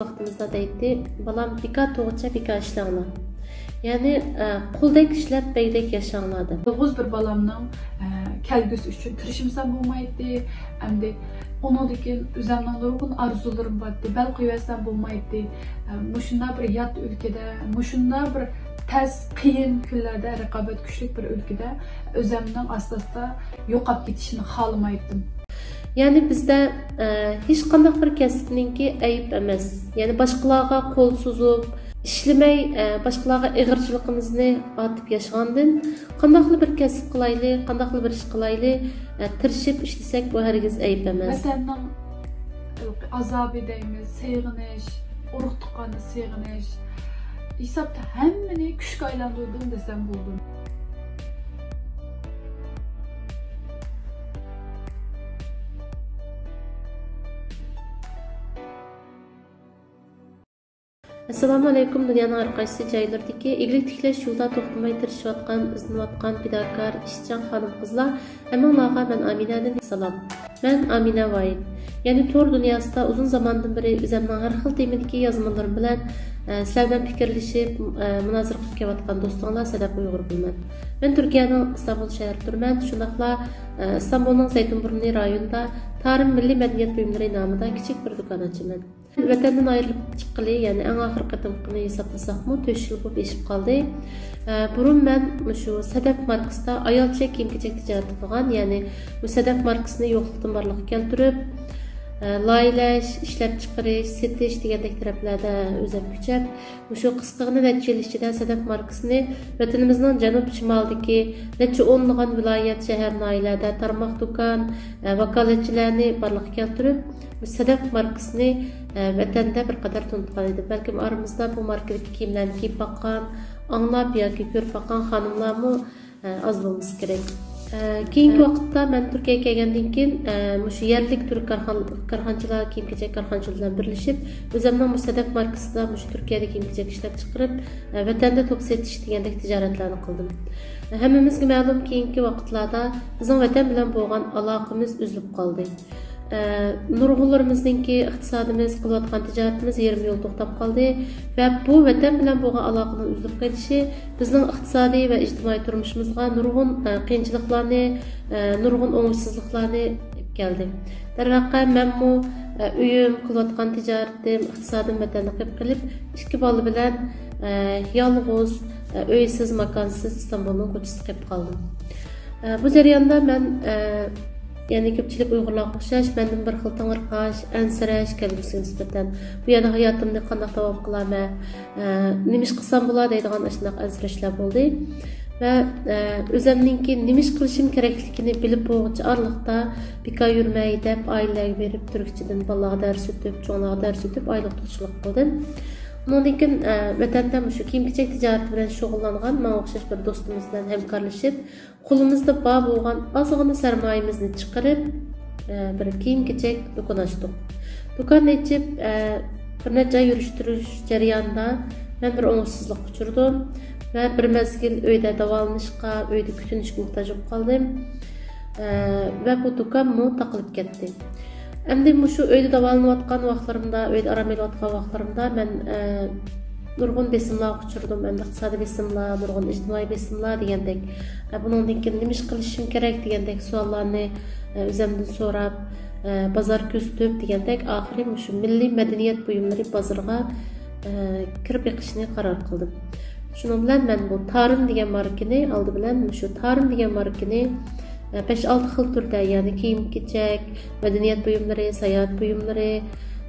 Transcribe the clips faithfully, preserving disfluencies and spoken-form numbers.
ۋاقتىمىزدا دەيتتى، بالام، بىكار تۇرغۇچە بىكار ئىشلەڭلار. يەنى، ئە، قۇلدەك ئىشلەپ، بەگدەك ياشاڭلار دەپ. يالغۇز بىر بالامنىڭ، ئە، كەلگۈسى ئۈچۈن تىرىشمىسام بولمايتتى. ئەمدى ئۇنىڭدىن كېيىن ئۆزەمنىڭ نۇرغۇن ئارزۇلىرىم بارتتى. بەل قويۇۋەتسەم بولمايتتى. ئە، مۇشۇنداق بىر يات ئۆلكىدە، مۇشۇنداق بىر تەس، قىيىن كۈنلەردە، رىقابەت كۈچلۈك بىر ئۆلكىدە ئۆزەمنىڭ ئاستا-ئاستا يوقاپ كېتىشىنى خالىمايتتىم. يەنى بىزدە، ئە، ھېچقانداق بىر كەسىپنىڭكى ئەيىب ئەمەس. يەنى باشقىلارغا قول سوزۇپ، ئىشلىمەي، ئە، باشقىلارغا ئېغىرچىلىقىمىزنى ئارتىپ ياشىغاندىن، قانداقلا بىر كەسىپ قىلايلى، قانداقلا بىر ئىش قىلايلى، ئە، تىرىشىپ ئىشلىسەك، بۇ ھەرگىز ئەيىب ئەمەس. ۋەتەننىڭ ئازابى دەيمىز، سېغىنىش، ئۇرۇق-تۇغقاننى سېغىنىش، ھېسابتا ھەممىنى كۈچكە ئايلاندۇردۇم دېسەم بولىدۇ. ئەسسالامۇ ئەلەيكۇم، دۇنيانىڭ ھەر قايسى جايلىرىدىكى ئىگىلىك تىكلەش يولىدا توختىماي تىرىشىۋاتقان، ئىزدىنىۋاتقان پىداكار ئىشچان خانىم-قىزلار، ھەممىڭلارغا مەن ئامىنەدىن سالام. مەن ئامىنە ۋايىت. يەنى تور دۇنياسىدا ئۇزۇن زاماندىن بېرى ئۆزەمنىڭ ھەر خىل تېمىدىكى يازمىلىرىم بىلەن، ئە، سىلەر بىلەن پىكىرلىشىپ، ئە، مۇنازىرە قىلىپ كېلىۋاتقان دوستۇڭلار سەدەپ ئۇيغۇر بولىمەن. مەن تۈركىيەنىڭ ئىستانبۇل شەھىرىدە تۇرىمەن. شۇنداقلا، ئە، ئىستانبۇلنىڭ زەيتۇنبۇرنى رايونىدا تارىم مىللىي مەدەنىيەت بۇيۇملىرى نامىدا كىچىك بىر دۇكان ئاچىمەن. ۋەتەندىن ئايرىلىپ چىققىلى، يەنى ئەڭ ئاخىرقى قېتىمقىنى ھېسابلىساقمۇ، تۆت يىل بولۇپ ئېشىپ قالدى. ئە، بۇرۇن مەن مۇشۇ سەدەپ ماركىسىدا ئايالچە كىيىم-كېچەك تىجارىتى قىلغان، يەنى بۇ سەدەپ ماركىسىنى يوقلۇقتىن بارلىققا كەلتۈرۈپ، ئە، لايىھەلەش، ئىشلەپچىقىرىش، سېتىش دېگەندەك تەرەپلەردە ئۆزەم كۈچەپ، مۇشۇ قىسقىغىنە نەچچە يىل ئىچىدە سەدەپ ماركىسىنى ۋەتىنىمىزنىڭ جەنۇب-شىمالىدىكى نەچچە ئونلىغان ۋىلايەت، شەھەر، ناھىيەلەردە تارماق دۇكان، ئە، ۋاكالەتچىلەرنى بارلىققا كەلتۈرۈپ، سەدەپ ماركىسىنى، ئە، ۋەتەندە بىر قەدەر تونۇتقان ئىدىم. بەلكىم ئارىمىزدا بۇ ماركىدىكى كىيىملەرنى كىيىپ باققان، ئاڭلاپ ياكى كۆرۈپ باققان خانىملارمۇ، ئە، ئاز بولمىسا كېرەك. ئە، كېيىنكى ۋاقىتتا مەن تۈركىيەگە كەلگەندىن كېيىن، ئە، مۇشۇ يەرلىك تۈرك كارخان-، كارخانىچىلار، كىيىم-كېچەك كارخانىچىلىرى بىلەن بىرلىشىپ، ئۆزەمنىڭ مۇشۇ سەدەپ ماركىسىدا مۇشۇ تۈركىيەدە كىيىم-كېچەك ئىشلەپچىقىرىپ، ئە، ۋەتەندە توپ سېتىش دېگەندەك تىجارەتلەرنى قىلدىم. ھەممىمىزگە مەلۇم، كېيىنكى ۋاقىتلاردا بىزنىڭ ۋەتەن بىلەن بولغان ئالاقىمىز ئۈزۈلۈپ قالدى. ئە، نۇرغۇنلىرىمىزنىڭكى ئىقتىسادىمىز، قىلىۋاتقان تىجارىتىمىز يېرىم يولدا توختاپ قالدى ۋە بۇ ۋەتەن بىلەن بولغان ئالاقىنىڭ ئۈزۈلۈپ قېلىشى بىزنىڭ ئىقتىسادىي ۋە ئىجتىمائىي تۇرمۇشىمىزغا نۇرغۇن، ئە، قىيىنچىلىقلارنى، ئە، نۇرغۇن ئوڭۇشسىزلىقلارنى ئېلىپ كەلدى. دەرۋەقە، مەنمۇ، ئە، ئۆيۈم، قىلىۋاتقان تىجارىتىم، ئىقتىسادىم ۋەتەندە قېلىپ قېلىپ، ئىككى بالا بىلەن، ئە، يالغۇز، ئە، ئۆيسىز، ماكانسىز ئىستانبۇلنىڭ كوچىسىدا قېلىپ قالدىم. ئە، بۇ جەرياندا مەن، ئە، يەنى كۆپچىلىك ئۇيغۇرلارغا ئوخشاش، مەندىن بىر خىل تېڭىرقاش، ئەنسىرەش كەلگۈسىگە نىسبەتەن، بۇ يەردە ھاياتىمنى قانداق داۋام قىلارمەن، ئە، نېمە ئىش قىلسام بولا دەيدىغان ئاشۇنداق ئەنسىرەشلەر بولدى. ۋە، ئە، ئۆزەمنىڭكى نېمە ئىش قىلىشىم كېرەكلىكىنى بىلىپ بولغۇچە ئارىلىقتا بىكار يۈرمەي دەپ، ئائىلىلەرگە بېرىپ، تۈركچىدىن بالىلارغا دەرس ئۆتۈپ، چوڭلارغا دەرس ئۆتۈپ، ئايلىق ئوقۇتقۇچىلىق قىلدىم. ئۇنىڭدىن كېيىن، ئە، ۋەتەندە مۇشۇ كىيىم-كېچەك تىجارىتى بىلەن شۇغۇللانغان ماڭا ئوخشاش بىر دوستىمىز بىلەن ھەمكارلىشىپ، قولىمىزدا بار بولغان ئازغىنە سەرمايىمىزنى چىقىرىپ، ئە، بىر كىيىم-كېچەك دۇكان ئاچتۇق. دۇكان ئېچىپ، ئە، بىر نەچچە ئاي يۈرۈشتۈرۈش جەريانىدا مەن بىر ئوڭۇشسىزلىققا ئۇچرىدىم ۋە بىر مەزگىل ئۆيدە داۋالىنىشقا، ئۆيدە كۈتۈنۈشكە موھتاج بولۇپ قالدىم. ئە، ۋە بۇ دۇكانمۇ تاقىلىپ كەتتى. ئەمدى مۇشۇ ئۆيدە داۋالىنىۋاتقان ۋاقىتلىرىمدا، ئۆيدە ئارام ئېلىۋاتقان ۋاقىتلىرىمدا مەن، ئە، نۇرغۇن بېسىملارغا ئۇچرىدىم. ئەمدى ئىقتىسادىي بېسىملار، نۇرغۇن ئىجتىمائىي بېسىملار دېگەندەك. ئە، بۇنىڭدىن كېيىن نېمە ئىش قىلىشىم كېرەك دېگەندەك سوئاللارنى، ئە، ئۆزەمدىن سوراپ، ئە، بازار كۆزىتىپ دېگەندەك، ئاخىرى مۇشۇ مىللىي مەدەنىيەت بۇيۇملىرى بازىرىغا، ئە، كىرىپ بېقىشنى قارار قىلدىم. شۇنىڭ بىلەن مەن بۇ تارىم دېگەن ماركىنى، ئالدى بىلەن مۇشۇ تارىم دېگەن ماركىنى، ئە، بەش-ئالتە خىل تۈردە، يەنى كىيىم-كېچەك، مەدەنىيەت بۇيۇملىرى، ساياھەت بۇيۇملىرى،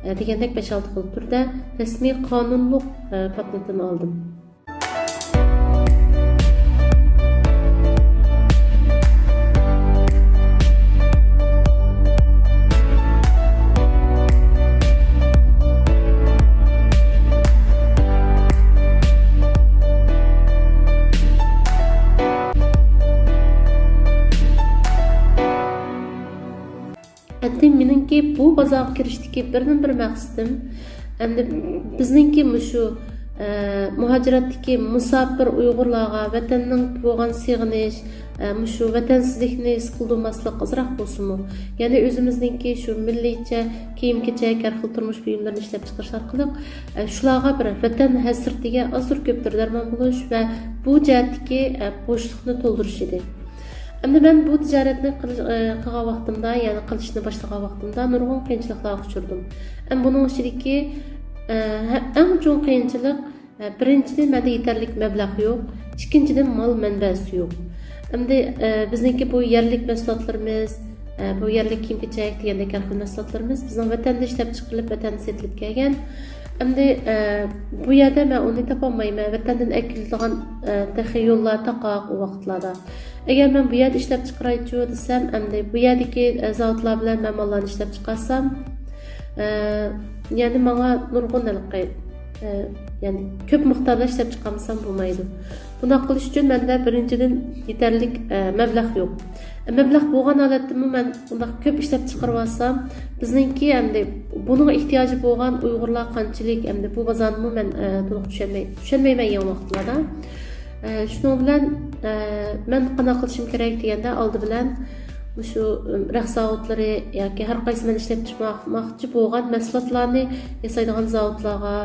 ئە، دېگەندەك بەش-ئالتە خىل تۈردە رەسمىي قانۇنلۇق، ئە، پاتېنتىنى ئالدىم. ئەمدى مېنىڭكى بۇ بازارغا كىرىشتىكى بىردىنبىر مەقسىتىم، ئەمدى بىزنىڭكى مۇشۇ، ئە، مۇھاجىرەتتىكى مۇساپىر ئۇيغۇرلارغا ۋەتەننىڭ بولغان سېغىنىش، ئە، مۇشۇ ۋەتەنسىزلىكنى ھېس قىلدۇرماسلىق ئازراق بولسىمۇ، يەنى ئۆزىمىزنىڭكى شۇ مىللىيچە كىيىم-كېچەك، ھەر خىل تۇرمۇش بۇيۇملىرىنى ئىشلەپچىقىرىش ئارقىلىق، ئە، شۇلارغا بىر ۋەتەن ھەسرىتىگە ئازدۇر كۆپتۇر دەرمان بولۇش ۋە بۇ جەھەتتىكى، ئە، بوشلۇقنى تولدۇرۇش ئىدى. ئەمدى مەن بۇ تىجارەتنى قىلىش-، ئە، قىلغان ۋاقتىمدا، يەنى قىلىشنى باشلىغان ۋاقتىمدا نۇرغۇن قىيىنچىلىقلارغا ئۇچرىدىم. ئەمما بۇنىڭ ئىچىدىكى، ئە، ھە-، ئەڭ چوڭ قىيىنچىلىق، ئە، بىرىنچىدىن، مەندە يېتەرلىك مەبلەغ يوق. ئىككىنچىدىن، مال مەنبەسى يوق. ئەمدى، ئە، بىزنىڭكى بۇ يەرلىك مەھسۇلاتلىرىمىز، ئە، بۇ يەرلىك كىيىم-كېچەك دېگەندەك ھەر خىل مەھسۇلاتلىرىمىز بىزنىڭ ۋەتەندە ئىشلەپچىقىرىلىپ، ۋەتەندە سېتىلىپ كەلگەن. ئەمدى، ئە، بۇ يەردە مەن ئۇنى تاپالمايمەن. ۋەتەندىن ئەكېلىدىغان، ئە، تېخى يوللار تاقاق ئۇ ۋاقىتلاردا. ئەگەر مەن بۇ يەردە ئىشلەپچىقىرايچۇ دېسەم، ئەمدى بۇ يەردىكى، ئە، زاۋۇتلار بىلەن مەن ماللارنى ئىشلەپچىقارسام، ئە، يەنى ماڭا نۇرغۇن ھېلىقى، ئە، يەنى كۆپ مىقداردا ئىشلەپچىقارمىسام بولمايدۇ. بۇنداق قىلىش ئۈچۈن مەندە بىرىنچىدىن يېتەرلىك، ئە، مەبلەغ يوق. ئە، مەبلەغ بولغان ھالەتتىمۇ مەن ئۇنداق كۆپ ئىشلەپچىقىرىۋالسام، بىزنىڭكى ئەمدى بۇنىڭغا ئېھتىياجى بولغان ئۇيغۇرلار قانچىلىك، ئەمدى بۇ بازارنىمۇ مەن، ئە، تولۇق چۈشەنمەي-، چۈشەنمەيمەن يېڭى ۋاقىتلاردا. ئە، شۇنىڭ بىلەن، ئە، مەن قانداق قىلىشىم كېرەك دېگەندە، ئالدى بىلەن مۇشۇ، ئىم، رەخت زاۋۇتلىرى ياكى ھەر قايسى مەن ئىشلەپچىقماقچى بولغان مەھسۇلاتلارنى ياسايدىغان زاۋۇتلارغا،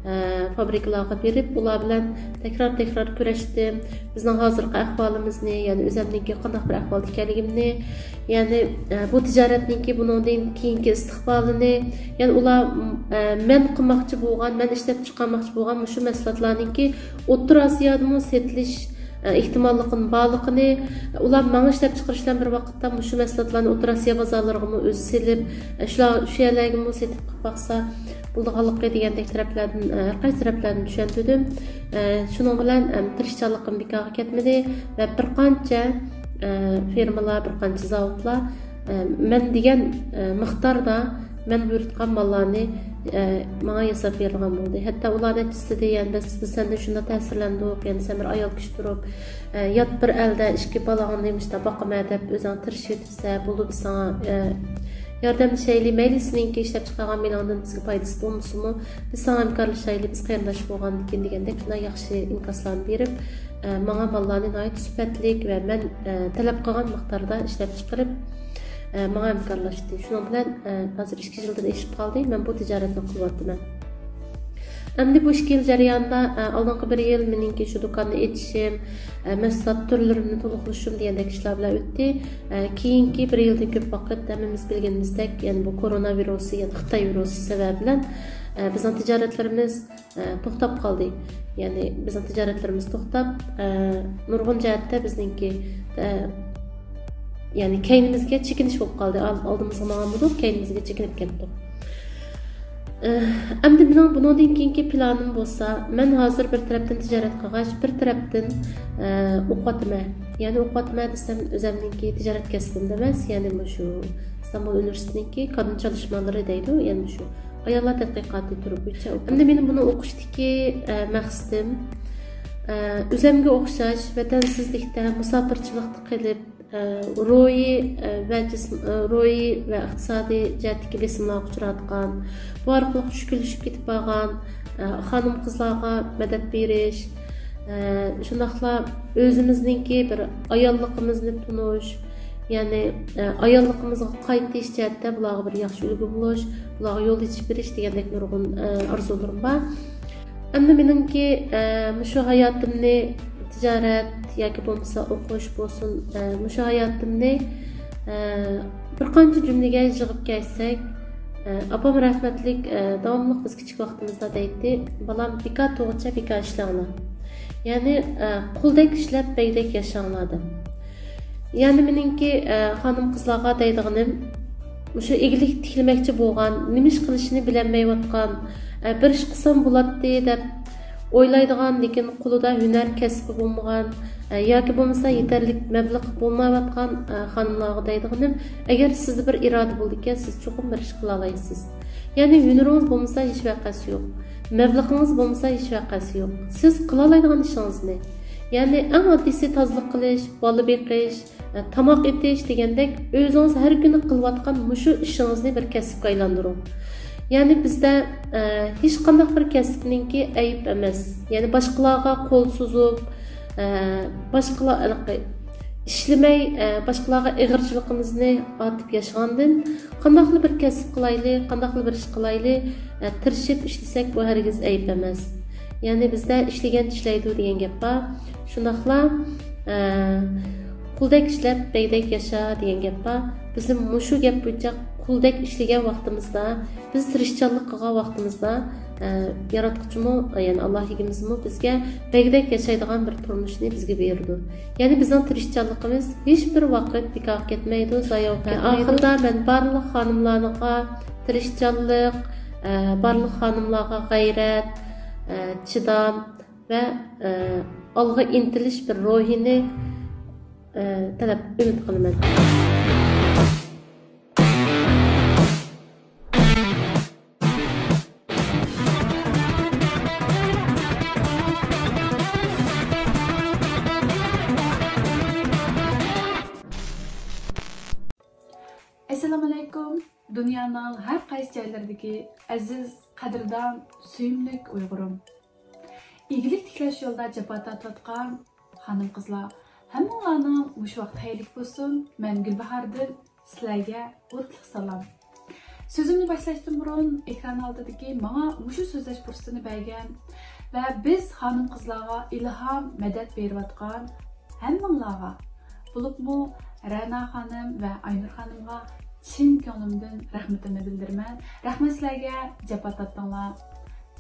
ئە، فابرىكىلارغا بېرىپ، ئۇلار بىلەن تەكرار-تەكرار كۆرۈشتۈم. بىزنىڭ ھازىرقى ئەھۋالىمىزنى، يەنى ئۆزەمنىڭكى قانداق بىر ئەھۋالدا ئىكەنلىكىمنى، يەنى، ئە، بۇ تىجارەتنىڭكى بۇنىڭدىن كېيىنكى ئىستىقبالىنى، يەنى ئۇلار، ئە، مەن قىلماقچى بولغان، مەن ئىشلەپچىقارماقچى بولغان مۇشۇ مەھسۇلاتلارنىڭكى ئوتتۇرا ئاسىيادىمۇ سېتىلىش، ئە، ئېھتىماللىقىنىڭ بارلىقىنى، ئۇلار ماڭا ئىشلەپچىقىرىش بىلەن بىر ۋاقىتتا مۇشۇ مەھسۇلاتلارنى ئوتتۇرا ئاسىيا بازارلىرىغىمۇ ئۆزى سېلىپ، ئە، شۇلار، شۇ يەرلەرگىمۇ سېتىپ قىلىپ باقسا بولىدىغانلىقى دېگەندەك تەرەپلەردىن، ئە، ھەر قايسى تەرەپلەردىن چۈشەندۈردۈم. ئە، شۇنىڭ بىلەن، ئەم، تىرىشچانلىقىم بىكارغا كەتمىدى ۋە بىر قانچە، ئە، فېرمىلار، بىر قانچە زاۋۇتلار، ئە، مەن دېگەن، ئە، مىقداردا مەن بۇيرۇتقان ماللارنى، ئە، ماڭا ياساپ بېرىدىغان بولدى. ھەتتا ئۇلار نەچچىسى دېدى، يەنى بىز، بىز سەندىن شۇنداق تەسىرلەندۇق، يەنى سەن بىر ئايال كىشى تۇرۇپ، ئە، يات بىر ئەلدە ئىككى بالاڭنى مۇشۇنداق باقىمەن دەپ ئۆزۈڭ تىرىشىۋېتىپسەن، بولدى بىز ساڭا، ئە، ياردەملىشەيلى، مەيلى سېنىڭكى ئىشلەپچىقارغان مېلىڭدىن بىزگە پايدىسى بولمىسىمۇ، بىز ساڭا ھەمكارلىشايلى، بىز قېرىنداش بولغاندىكىن دېگەندەك شۇنداق ياخشى ئىنكاسلارنى بېرىپ، ئە، ماڭا ماللارنى ناھايىتى سۈپەتلىك ۋە مەن، ئە، تەلەپ قىلغان مىقداردا ئىشلەپچىقىرىپ، ئە، ماڭا ھەمكارلاشتى. شۇنىڭ بىلەن، ئە، ھازىر ئىككى يىلدىن ئېشىپ قالدى، مەن بۇ تىجارەتنى قىلىۋاتىمەن. ئەمدى بۇ ئىككى يىل جەريانىدا، ئە، ئالدىنقى بىر يىل مېنىڭكى شۇ دۇكاننى ئېچىشىم، ئە، مەھسۇلات تۈرلىرىمنى تولۇقلىشىم دېگەندەك ئىشلار بىلەن ئۆتتى. ئە، كېيىنكى بىر يىلدىن كۆپ ۋاقىت ھەممىمىز بىلگىنىمىزدەك، يەنى بۇ كورونا ۋىرۇسى، يەنى خىتاي ۋىرۇسى سەۋەبى بىلەن، ئە، بىزنىڭ تىجارەتلىرىمىز، ئە، توختاپ قالدى. يەنى بىزنىڭ تىجارەتلىرىمىز توختاپ، ئە، نۇرغۇن جەھەتتە بىزنىڭكى، ئە، يەنى كەينىمىزگە چېكىنىش بولۇپ قالدى. ئال-، ئالدىمىزغا ماڭغان بولۇپ، كەينىمىزگە چېكىنىپ كەتتۇق. ئە، ئەمدى مېنىڭ بۇنىڭدىن كېيىنكى پىلانىم بولسا، مەن ھازىر بىر تەرەپتىن تىجارەت قىلغاچ، بىر تەرەپتىن، ئە، ئوقۇۋاتىمەن. يەنى ئوقۇۋاتىمەن دېسەم، ئۆزەمنىڭكى تىجارەت كەسپىمدە ئەمەس، يەنى مۇشۇ ئىستانبۇل ئۇنىۋېرسىتېتىنىڭكى قانۇن چالىشمالىرى دەيدۇ، يەنى مۇشۇ ئاياللار تەتقىقاتى تۈرى بويىچە ئوقۇدۇم. ئەمدى مېنىڭ بۇنىڭ ئوقۇشتىكى، ئە، مەقسىتىم، ئە، ئۆزەمگە ئوخشاش ۋەتەنسىزلىكتە، مۇساپىرچىلىقتا قېلىپ، ئە، روھىي، ئە، ۋە جىسم-، ئە، روھىي ۋە ئىقتىسادىي جەھەتتىكى بېسىملارغا ئۇچراۋاتقان، بۇ ئارقىلىق چۈشكۈنلىشىپ كېتىپ بارغان، ئە، خانىم-قىزلارغا مەدەت بېرىش، ئە، شۇنداقلا ئۆزىمىزنىڭكى بىر ئاياللىقىمىزنى تونۇش، يەنى، ئە، ئاياللىقىمىزغا قايتىش جەھەتتە بۇلارغا بىر ياخشى ئۈلگە بولۇش، بۇلارغا يول ئېچىپ بېرىش دېگەندەك نۇرغۇن، ئە، ئارزۇلىرىم بار. ئەمدى مېنىڭكى، ئە، مۇشۇ ھاياتىمنى تىجارەت ياكى بولمىسا ئوقۇش بولسۇن، ئە، مۇشۇ ھاياتىمنى، ئە، بىر قانچە جۈملىگە يىغىپ كەلسەك، ئە، ئاپام رەھمەتلىك، ئە، داۋاملىق بىز كىچىك ۋاقتىمىزدا دەيتتى، «بالام، بىكار تۇرغۇچە بىكار ئىشلەڭلار. يەنى، ئە، قۇلدەك ئىشلەپ، بەگدەك ياشاڭلار» دەپ. يەنى مېنىڭكى، ئە، خانىم-قىزلارغا دەيدىغىنىم، مۇشۇ ئىگىلىك تىكلىمەكچى بولغان، نېمە ئىش قىلىشىنى بىلەلمەيۋاتقان، ئە، بىر ئىش قىلسام بولاتتى دەپ ئويلايدىغان، لېكىن قولىدا ھۈنەر كەسپى بولمىغان، ئە، ياكى بولمىسا يېتەرلىك مەبلىغ بولمايۋاتقان، ئە، خانىملارغا دەيدىغىنىم، ئەگەر سىزدە بىر ئىرادە بولىدىكەن، سىز چوقۇم بىر ئىش قىلالايسىز. يەنى ھۈنىرىڭىز بولمىسا ھېچ ۋەقەسى يوق. مەبلىغىڭىز بولمىسا ھېچ ۋەقەسى يوق. سىز قىلالايدىغان ئىشىڭىزنى، يەنى ئەڭ ئاددىيسى تازىلىق قىلىش، بالا بېقىش، ئە، تاماق ئېتىش دېگەندەك ئۆزىڭىز ھەر كۈنى قىلىۋاتقان مۇشۇ ئىشىڭىزنى بىر كەسىپكە ئايلاندۇرۇڭ. يەنى بىزدە، ئە، ھېچقانداق بىر كەسىپنىڭكى ئەيىب ئەمەس. يەنى باشقىلارغا قول سوزۇپ، ئە، باشقىلار، ئىشلىمەي، ئە، باشقىلارغا ئېغىرچىلىقىمىزنى ئارتىپ ياشىغاندىن، قانداقلا بىر كەسىپ قىلايلى، قانداقلا بىر ئىش قىلايلى، ئە، تىرىشىپ ئىشلىسەك، بۇ ھەرگىز ئەيىب ئەمەس. يەنى بىزدە «ئىشلىگەن چىشلەيدۇ» دېگەن گەپ بار. شۇنداقلا، ئە، «قۇلدەك ئىشلەپ، بەگدەك ياشا» دېگەن گەپ بار. بىزمۇ مۇشۇ گەپ بويىچە قۇلدەك ئىشلىگەن ۋاقتىمىزدا، بىز تىرىشچانلىق قىلغان ۋاقتىمىزدا، ئە، ياراتقۇچىمۇ، يەنى ئاللا ئىگىمىزمۇ بىزگە بەگدەك ياشايدىغان بىر تۇرمۇشنى بىزگە بېرىدۇ. يەنى بىزنىڭ تىرىشچانلىقىمىز ھېچ بىر ۋاقىت بىكارغا كەتمەيدۇ، زايە بولۇپ كەتمەيدۇ. ئاخىرىدا مەن بارلىق خانىملارغا تىرىشچانلىق، ئە، بارلىق خانىملارغا غەيرەت، ئە، چىدام ۋە، ئە، ئالغا ئىنتىلىش بىر روھىنى، ئە، تەلەپ، ئۈمىد قىلىمەن. ئەسسالامۇئەلەيكۇم، دۇنيانىڭ ھەر قايسى جايلىرىدىكى ئەزىز، قەدىردان، سۆيۈملۈك ئۇيغۇرۇم. ئىگىلىك تىكلەش يولىدا جاپا تارتىۋاتقان خانىم-قىزلار، ھەممىڭلارنىڭ مۇشۇ ۋاقتى خەيرلىك بولسۇن. مەن گۈلباھاردىن سىلەرگە ئوتلۇق سالام. سۆزۈمنى باشلاشتىن بۇرۇن، ئېكران ئالدىدىكى ماڭا مۇشۇ سۆزلەش پۇرسىتىنى بەرگەن ۋە بىز خانىم-قىزلارغا ئىلھام، مەدەت بېرىۋاتقان ھەممىڭلارغا، بولۇپمۇ رەنا خانىم ۋە ئاينۇر خانىمغا چىن كۆڭلۈمدىن رەھمىتىمنى بىلدۈرىمەن. رەھمەت سىلەرگە، جاپا تارتتىڭلار.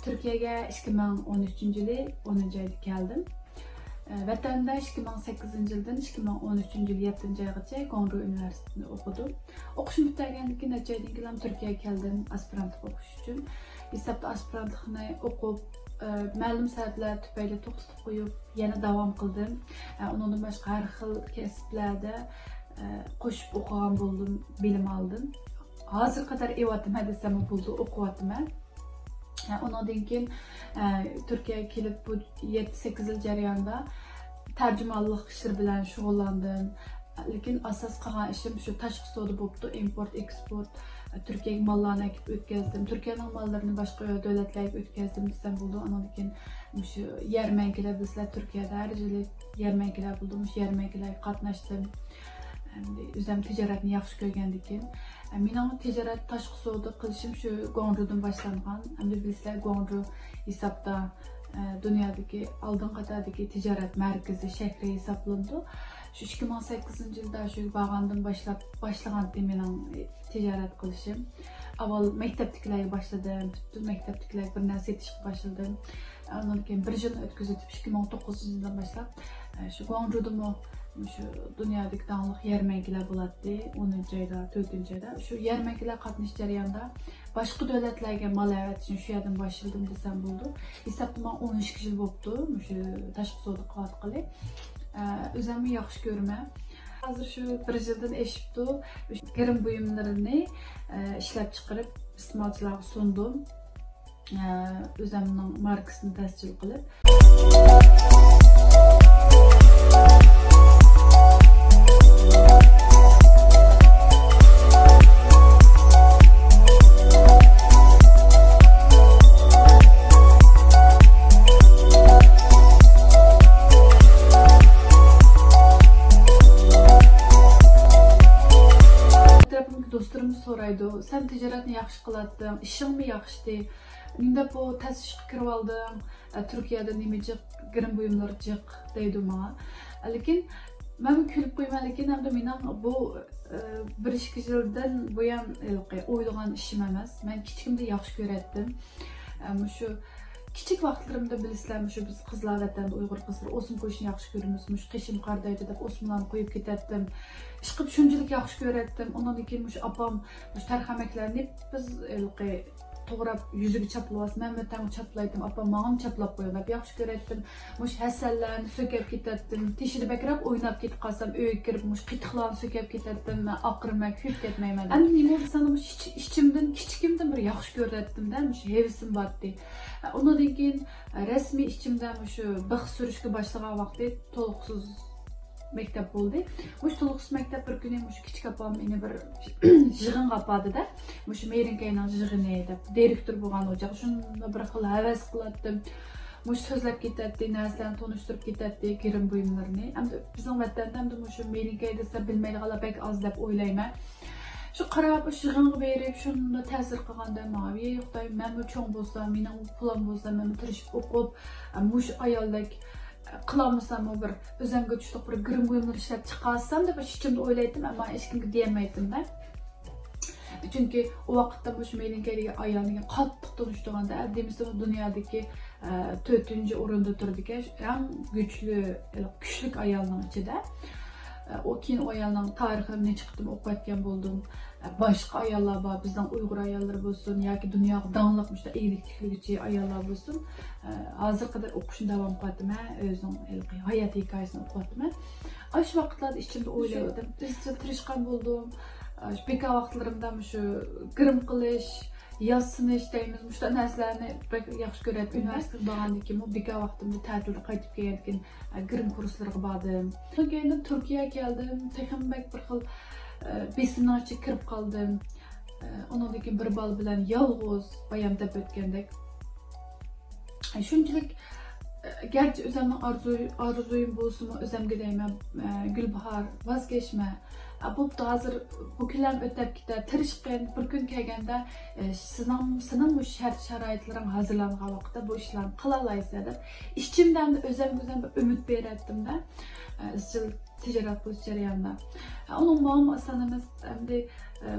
تۈركىيەگە ئىككى مىڭ ئون ئۈچىنچى يىلى ئونىنچى ئايدا كەلدىم. ئە، ۋەتەندە ئىككى مىڭ سەككىزىنچى يىلدىن ئىككى مىڭ ئون ئۈچىنچى يىلى يەتتىنچى ئايغىچە گۇاڭجۇ ئۇنىۋېرسىتېتىنى ئوقۇدۇم. ئوقۇشۇم پۈتتۈرگەندىن كېيىن نەچچە ئايدىن كېيىن تۈركىيەگە كەلدىم، ئاسپىرانتلىق ئوقۇش ئۈچۈن. ھېسابتا ئاسپىرانتلىقنى ئوقۇپ، ئە، مەلۇم سەۋەبلەر تۈپەيلى توختىتىپ قويۇپ، يەنە داۋام قىلدىم. ئە، ئۇنىڭدىن باشقا ھەر خىل كەسىپلەردە، ئە، قوشۇپ ئوقۇغان بولدۇم، بىلىم ئالدىم. ھازىرغا قەدەر ئېۋاتىمەن دېسەممۇ بولىدۇ، ئوقۇۋاتىمەن. ئە، ئۇنىڭدىن كېيىن، ئە، تۈركىيەگە كېلىپ بۇ يەتتە سەككىز يىل جەريانىدا تەرجىمانلىق ئىشلىرى بىلەن شۇغۇللاندىم. لېكىن ئاساس قىلغان ئىشىم شۇ تاشقى سودا بوپتۇ، ئىمپورت، ئېكسپورت. تۈركىيەگە ماللارنى ئەكىپ ئۆتكەزدىم. تۈركىيەنىڭ ماللىرىنى باشقا دۆلەتلەرگە ئۆتكەزدىم دېسەم بولىدۇ. ئاندىن كېيىن مۇشۇ يەرمەنكىلەر، بىلىسىلەر، تۈركىيەدە ھەر يىلى يەرمەنكىلەر بولىدۇ. مۇشۇ يەرمەنكىلەرگە قاتناشتىم. ئەمدى ئۆزۈم تىجارەتنى ياخشى كۆرگەندىكىن، مېنىڭ تىجارەت، تاشقى سودا قىلىشىم شۇ گۇاڭجۇدىن باشلانغان. ئەمدى بىلىسىلەر، گۇاڭجۇ ھېسابتا، ئە، دۇنيادىكى ئالدىنقى قاتاردىكى تىجارەت مەركىزى، شەھىرى ھېسابلىنىدۇ. شۇ ئىككى مىڭ سەككىزىنچى يىلدا شۇ بارغاندىن باشلاپ، باشلىغانتى مېنىڭ تىجارەت قىلىشىم. ئاۋۋال مەكتەپتىكىلەرگە باشلىدىم، پۈتۈن مەكتەپتىكىلەرگە بىر نەرسە سېتىشقا باشلىدىم. ئاندىن كېيىن بىر يىلنى ئۆتكۈزۈۋېتىپ، ئىككى مىڭ توققۇزىنچى يىلدىن باشلاپ، ئە، شۇ گۇاڭجۇدىمۇ شۇ دۇنيادىكى داڭلىق يەرمەنكىلەر بولاتتى، ئونىنچى ئايدا، تۆتىنچى ئايدا. شۇ يەرمەنكىلەر قاتنىشىش جەريانىدا باشقا دۆلەتلەرگە مال ئەۋەتىشنى شۇ يەردىن باشلىدىم دېسەم بولىدۇ. ھېسابتا ماڭا ئون ئىككى يىل بوپتۇ مۇشۇ تاشقى سودا قىلىۋاتقىلى. ئە، ئۆزۈممۇ ياخشى كۆرىمەن. ھازىر شۇ بىر يىلدىن ئېشىپتۇ. گىرىم بۇيۇملىرىنى، ئە، ئىشلەپ چىقىرىپ، ئىستېمالچىلارغا سۇندۇم. ئە، ئۆزۈمنىڭ ماركىسىنى تەسجىل قىلىپ. ئەتراپىمدىكى دوستلىرىم سورايدۇ، سەن تىجارەتنى ياخشى قىلاتتىڭ، ئىشىڭمۇ ياخشىتى، نېمە دەپ بۇ تەس ئىشقا كىرىۋالدىڭ؟ ئە، تۈركىيەدە نېمە جىق، گىرىم بۇيۇملىرى جىق دەيدۇ ماڭا. لېكىن مەنمۇ كۈلۈپ قويىمەن، لېكىن ئەمدى مېنىڭ بۇ، ئە، بىر ئىككى يىلدىن بۇيان ھېلىقى ئويلىغان ئىشىم ئەمەس. مەن كىچىكىمدە ياخشى كۆرەتتىم. ئە، مۇشۇ كىچىك ۋاقىتلىرىمدا بىلىسىلەر، مۇشۇ بىز قىزلار ۋەتەندە ئۇيغۇر قىزلىرى ئوسما قويۇشنى ياخشى كۆرىمىز، مۇشۇ قېشىم قارىدايدۇ دەپ ئوسمىلارنى قويۇپ كېتەتتىم. ئىشقىلىپ شۇنچىلىك ياخشى كۆرەتتىم. ئۇنىڭدىن كېيىن مۇشۇ ئاپام مۇشۇ تەرخەمەكلەرنى بىز ھېلىقى توغراپ يۈزىگە چاپلىۋالسا، مەن ۋەتەنگە چاپلايتتىم، ئاپام ماڭىمۇ چاپلاپ قويۇڭ دەپ ياخشى كۆرەتتىم. مۇشۇ ھەسەللەرنى سۆكەپ كېتەتتىم. تېشىدا بەكرەك ئويناپ كېتىپ قالسام، ئۆيگە كىرىپ مۇشۇ قېتىقلارنى سۆكەپ كېتەتتىم. مەن ئاقىرىمەن، كۆيۈپ كەتمەيمەن دەپ. ئەمدى نېمە بولدى دېسەڭلار، مۇشۇ ئىچ-، ئىچىمدىن، كىچىكىمدىن بىر ياخشى كۆرەتتىم-دە، مۇشۇ ھېۋىسىم بارتتى. ئۇنىڭدىن كېيىن رەسمىي ئىچىمدە مۇشۇ بىخ سۈرۈشكە باشلىغان ۋاقتى تولۇقسىز مەكتەپ بولدى. مۇشۇ تولۇقسىز مەكتەپ بىر كۈنى مۇشۇ كىچىك ئاپام مېنى بىر يىغىنغا ئاپاردى-دە، مۇشۇ مېيلىنكەينىڭ يىغىنى دەپ، دىرېكتور بولغان ئوچاق، شۇنداق بىر خىل ھەۋەس قىلاتتىم. مۇشۇ سۆزلەپ كېتەتتى، نەرسىلەرنى تونۇشتۇرۇپ كېتەتتى، گىرىم بۇيۇملىرىنى. ئەمدى بىزنىڭ ۋەتەندە ئەمدى مۇشۇ مېيلىنكەي دېسە بىلمەيدىغانلار بەك ئاز دەپ ئويلايمەن. شۇ قاراپ، شۇ يىغىنغا بېرىپ، شۇنداق تەسىر قىلغاندا ماڭا، يوق، خۇدايىم، مەنمۇ چوڭ بولسام، مېنىڭ پۇلام بولسا، مەنمۇ تىرىشىپ ئوقۇپ، مۇشۇ ئايالدەك قىلالمىساممۇ بىر ئۆزۈمگە تۇشلۇق بىر گىرىم بۇيۇملىرى ئىشلەپ چىقارسام دەپ ئىچىمدە ئويلايتتىم، ئەمما ھېچكىمگە دېيەلمەيتتىم-دە. چۈنكى ئۇ ۋاقىتتا مۇشۇ مېيلىنكەي دېگەن ئايالنى قاتتىق تونۇشتۇرغاندا، دېمىسىمۇ دۇنيادىكى، ئە، تۆتىنچى ئورۇندا تۇرىدىكەن، ئەڭ كۈچلۈك، كۈچلۈك ئايالنىڭ ئىچىدە. ئە، ئۇ كېيىن ئۇ ئايالنىڭ تارىخىنى نەچچە قېتىم ئوقۇۋەتكەن بولدۇم. ئە، باشقا ئاياللار بار، بىزنىڭ ئۇيغۇر ئاياللىرى بولسۇن ياكى دۇنياغا داڭلىق مۇشۇنداق ئىگىلىك تىكلىگۈچى ئاياللار بولسۇن. ئە، ھازىرغا قەدەر ئوقۇشنى داۋام قىلىۋاتىمەن، ئۆزىنىڭ ھېلىقى ھايات ھېكايىسىنى ئوقۇۋاتىمەن. ئاشۇ ۋاقىتلاردا ئىچىمدە ئويلايتتىم، ئىزچىل تىرىشقان بولدۇم. ئە، شۇ بىكار ۋاقىتلىرىمدا مۇشۇ گىرىم قىلىش، ياسىنىش دەيمىز، مۇشۇنداق نەرسىلەرنى بەك ياخشى كۆرەتتىم. ئۇنىۋېرسىتېتقا بارغاندىن كېيىن، بۇ بىكار ۋاقتىمدا تەتىلدە قايتىپ كەلگەندىن كېيىن، ئە، گىرىم كۇرسلىرىغا باردىم. ئۇنىڭ كەينىدىن تۈركىيەگە كەلدىم، تېخىمۇ بەك بىر خىل، ئە، بېسىمنىڭ ئىچىگە كىرىپ قالدىم. ئە، ئۇنىڭدىن كېيىن بىر بالا بىلەن يالغۇز بايام دەپ ئۆتكەندەك. شۇنچىلىك، گەرچە ئۆزۈمنىڭ ئارزۇ-، ئارزۇيۇم بولسىمۇ، ئۆزۈمگە دەيمەن، گۈلباھار، ۋاز كەچمە. بوپتۇ، ھازىر بۇ كۈنلەرمۇ ئۆتەپ كېتەر، تىرىشقىن، بىر كۈن كەلگەندە، سىزنىڭ، سېنىڭ مۇشۇ شەرت-شارائىتلىرىڭ ھازىرلانغان ۋاقىتتا بۇ ئىشلارنى قىلالايسەن دەپ، ئىچىمدە ئەمدى ئۆزۈمگە ئۆزۈم بىر ئۈمىد بېرەتتىم-دە، ئىزچىل تىجارەت قىلىش جەريانىدا. ئۇنىڭ ماڭىمۇ ئاسان ئەمەس، ئەمدى،